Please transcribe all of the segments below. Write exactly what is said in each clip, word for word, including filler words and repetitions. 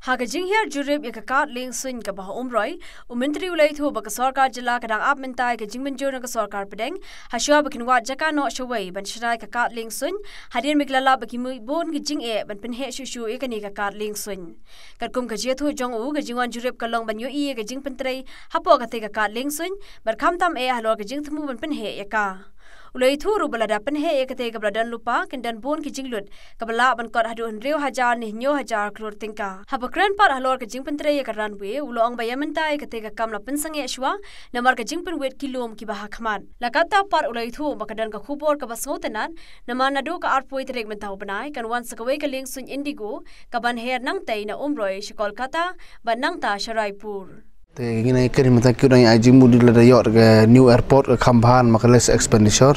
Ha ka jinghiar jurip ïa ka kad lieng suiñ kaba ha Umroi, u Myntri u la ïathuh ba ka sorkar jylla ka dang ap mynta ïa ka jingmynjur na ka sorkar pdeng, ha shuwa ba kin wad jaka noh shawei ban shna ïa ka kad lieng suiñ, hadien ba ki la lap ba ki mih bun ki jingeh ban pynheh shuh shuh ïa kane ka kad lieng suiñ. Katkum ka jingïathuh jong u, ka jingwan jurip ka long ban ïohi ïa ka jingpyntrei hapoh katei ka kad lieng suiñ, bad khamtam eh halor ka jingthmu ban pynheh ïa ka. U la ïathuh ruh ba lada pynheh ïa katei kaba la don lypa, kin don bun ki jinglut, kaba lah ban kot haduh hynriew hajar ne hynñiew hajar klur tyngka. Haba kren pat halor ka jingpyntrei ïa ka runway, u la ong ba ïa mynta ïa katei ka kam la pynsangeh shuwa, namar ka jingpynwit ki lum kiba ha khmat. La katta pat u la ïathuh ba ka don ka khubor kaba sngewtynnat, namar naduh ka arphew tarik mynta u bnai, kan wan sa kawei ka lieng suiñ Indigo, kaban her nangtei na Umroi sha Kolkata, bad nangta sha Raipur. Te ngi nang ïakren mynta ki dang ïa jingmut la da ïoh ka new airport ka kham bha namar ka less expenditure.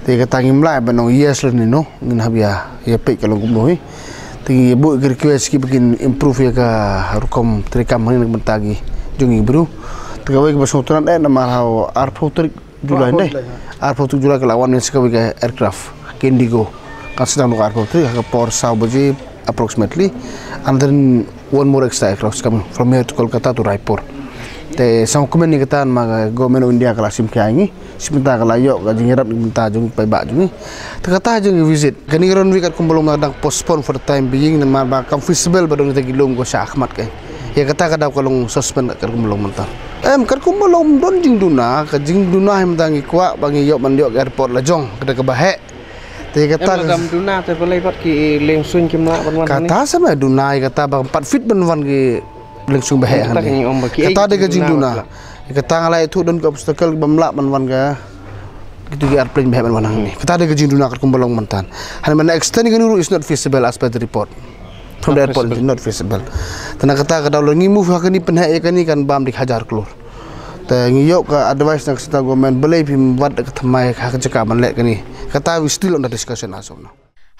Te kata ngim lah ban ong yes lane no, ngin hap ïa, ïa peit ka long kumno hi. Te ngi buh ki request ki ba kin improve ïa ka rukom treikam hangne na ka bynta ki jong ngi briew. Te kawei kaba sngewtynnat eh namar ha arphew tarik July ne? Arphew tarik July ka la wan sa kawei ka aircraft ka Indigo. Kan sdang naduh ka arphew tarik ha ka por saw baje approximately. And then one more extra aircraft is coming from here to Kolkata to Raipur. Te sa kmen ïa kata namar ka Government of India ka la shim khia ïa ngi. Shim mynta ka la ïoh ka jingïarap na ka bynta jong ki paidbah jong ngi. Te kata jong ki visit. Kane ka runway katkum ba long ka dang postpone for the time being namar ba kam feasible ba don kita ki lum ko sha khmat ka. Ïa kata ka daw ka long suspend katkum ba long mynta. Em, katkum ba long don jingduna, ka jingduna hi mynta ngi kwah ba ngi ïoh ban ïoh ka airport la jong, kata kaba heh. Te ïa kata em, ka dam duna te balei pat ki lieng suiñ kim lah ban wan hangne? Kata sa ma duna, ïa kata ba pat fit ban wan ki lieng suiñ ba heh hangne. Kata ka jingduna. Ïa kata nga la ïathuh don ki obstacle bym lah ban wan ka, kito ki airplane ba heh ban wan hangne. Kata ka jingduna katkum ba long mynta. Hangne ban extend kane ruh is not feasible as per the report. From the airport, not feasible. Te na kata ka daw lada ngi move ha kane pynheh ïa kane kan bam dik hajar klur. Te ngi ïoh ka advice na ka central government balei phim wad ka thymmai ha ka jaka ban leh kane. Kata we still under discussion as of now.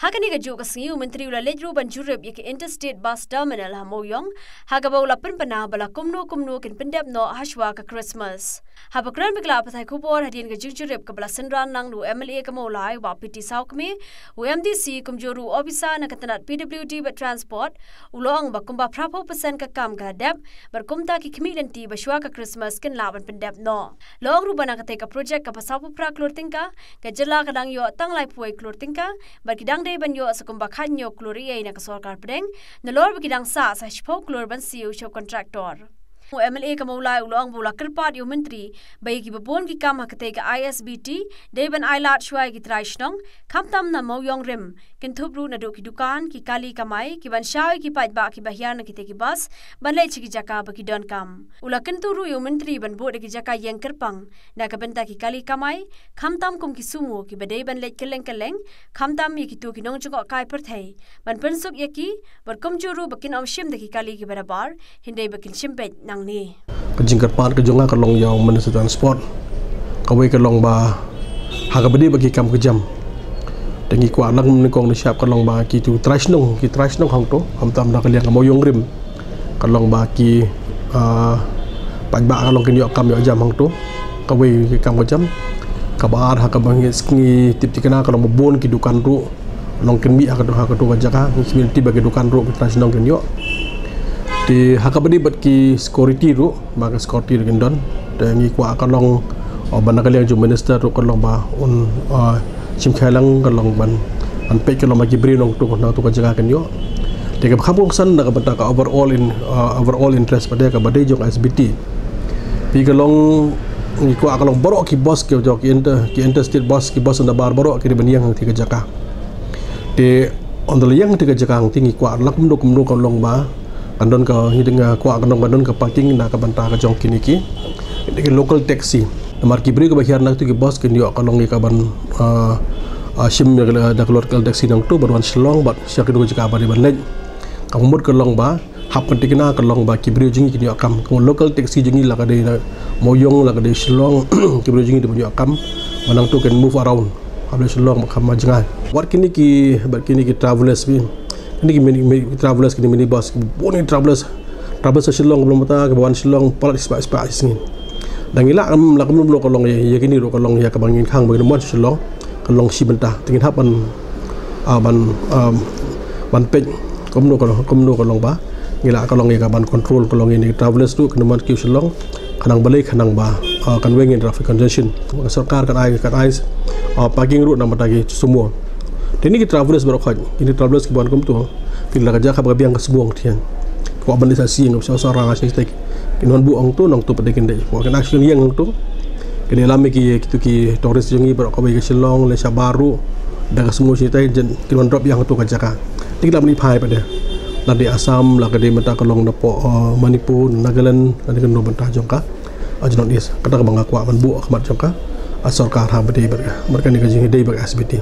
Ha kane kajuh ka sngi u Myntri u la leit ruh ban jurip ïa ka Interstate Bus Terminal ha Mawïong, ha kaba u la pynbna ba la kumno kumno kin pyndep noh ha shuwa ka Christmas. Haba kren bad ki lad pathai khubor hadien ka jingjurip kaba la synran lang da u M L A ka Mawlai Bah P T Sawkmie, u M D C kumjuh ruh u ophisar na ka tnat P W D bad Transport, u la ong ba kumba phraphew percent ka kam ka la dep, bad kumta ki khmih lynti ba shuwa ka Christmas kin lah ban pyndep noh. La ong ruh ba na katei ka project kaba sawphew phra klur tyngka, ka jylla ka dang ïoh tang laiphew klur tyngka, bad ki dang dei ban ïoh sa kumba khathynñiew klur eiei na ka sorkar pdeng, nalor ba ki dang sah sa shiphew klur ban siew sha u contractor. U M L A ka Mawlai u la ong ba u la kyrpad ïa u Myntri ba ïa kiba bun ki kam ha katei ka I S B T dei ban ailad shuwa ïa ki trai shnong, khamtam na Mawïong rim, kynthup ruh naduh ki dukan, ki kali kamai, ki ban shaw ïa ki paidbah kiba hiar na kitei ki bus ban leit sha ki jaka ba ki donkam. U la kyntu ruh ïa u Myntri ban bud ïa ki jaka ïeng kyrpang na ka bynta ki kali kamai, khamtam kum ki sumo kiba dei ban leit kylleng kylleng, khamtam ïa kito ki nongjngohkai pyrthei, ban pynsuk ïa ki, bad kumjuh ruh ba kin ym shim da ki kali kiba nabar, hynrei ba kin shim beit nangne. Ka jingkyrpad ka jong nga ka long ïa u Minister Transport. Kawei ka long ba ha kaba dei bad ki kam ka jam, te ngi kwah na ka nyngkong nyngshap ka long ba kito ki trai shnong, ki trai shnong hangto, khamtam na ka liang ka Mawïong rim, ka long ba ki, ah, paidbah ka long kin ïoh kam ïoh jam hangto. Kawei ka kam ka jam. Kaba ar ha kaba ngi, ngi tip thikna ka long ba bun ki dukan ruh long kin mih ha kato, ha kato ka jaka, ngi sngewthuh ba ki dukan ruh ki trai shnong kin ïoh. Te ha kaba dei bad ki security ruh, ba ka security ruh kin don. Te ngi kwah ka long, oh, ba na ka liang jong u Minister ruh ka long ba un, ah, shim khia lang ka long ban, ban peit ka long ba ki briew nangto, nangto ka jaka kin ïoh. Te kaba kham kongsan na ka bynta ka overall in, ah, overall interest ba dei kaba dei jong S B T. Phi ka long, ngi kwah ka long baroh ki bus ki jong ki inter, ki interstate bus, ki bus nabar baroh ki dei ban ïeng ha katei ka jaka. Te ynda la ïeng ha katei ka jaka hangtei ngi kwah la kumno kumno ka long ba kan don ka, ngi dang kwah ka long ba don ka parking na ka bynta ka jong kine ki, kine ki local taxi. Namar ki briew kiba hiar na kito ki bus kin ïoh ka long ïa ka ban, ah, ah, shim ïa ka, da ka local taxi nangto ban wan Shillong bad sha kito ki jaka ba dei ban leit. Ka mut ka long ba hap ban thikna ka long ba ki briew jong ngi kin ïoh kam. Ka local taxi jong ngi la ka dei na Mawïong, la ka dei Shillong, ki briew jong ngi dei ban ïoh kam. Ba nangto kin move around. Hap leit Shillong, ba kham jngai. Wat kine ki, bad kine ki travellers phi. Kine ki mini, mini, travellers, kine minibus, ki bun ki travellers. Travellers sha Shillong, ba long mynta, kiba wan Shillong, palat spah, spah, sngi. Dang ngi lah, em, lah kumno kumno ka long ïa, ïa kine ruh ka long ïa kaba ngin khang ba ngin wan sha Shillong, ka long shi bynta. Te ngin hap ban, ah, ban, ah, ban peit kumno ka, kumno ka long ba Ngi la ka long ïa ka ban control ka long ïa ni travelers ruh, kynmaw ki Shillong, khnang balei, khnang ba, ah, kan weng ïa traffic congestion. Ka sorkar kan ai, kan ai, ah, parking ruh na mata ki sumo. Te ni ki travelers baroh khoit, ini travelers ki ban kumto. Phi la ka jaka ba ka biang ka sumo thiang. Kwah ban leit sha sing, sha sha rang sha stek. Kin wan buh hangto, nangto pat de kin dei. Kwah kin action ïeng hangto. Kine lama ki, kitu ki tourist jong ngi baroh kawei ka Shillong, leit shabar ruh. Da ka sumo sha tai, jen kin wan drop ïa hangto ka jaka. Te ki la mih phai pat de. La dei Assam, la ka dei mynta ka long napoh, uh, Manipur, Nagaland, la dei ka nongpynïaid jong ka, uh, jong North East. Kata kaba nga kwah ban buh ha khmat jong ka, uh, sorkar ha ba dei bad ka. Bad kane ka jingïadei bad ka S B T.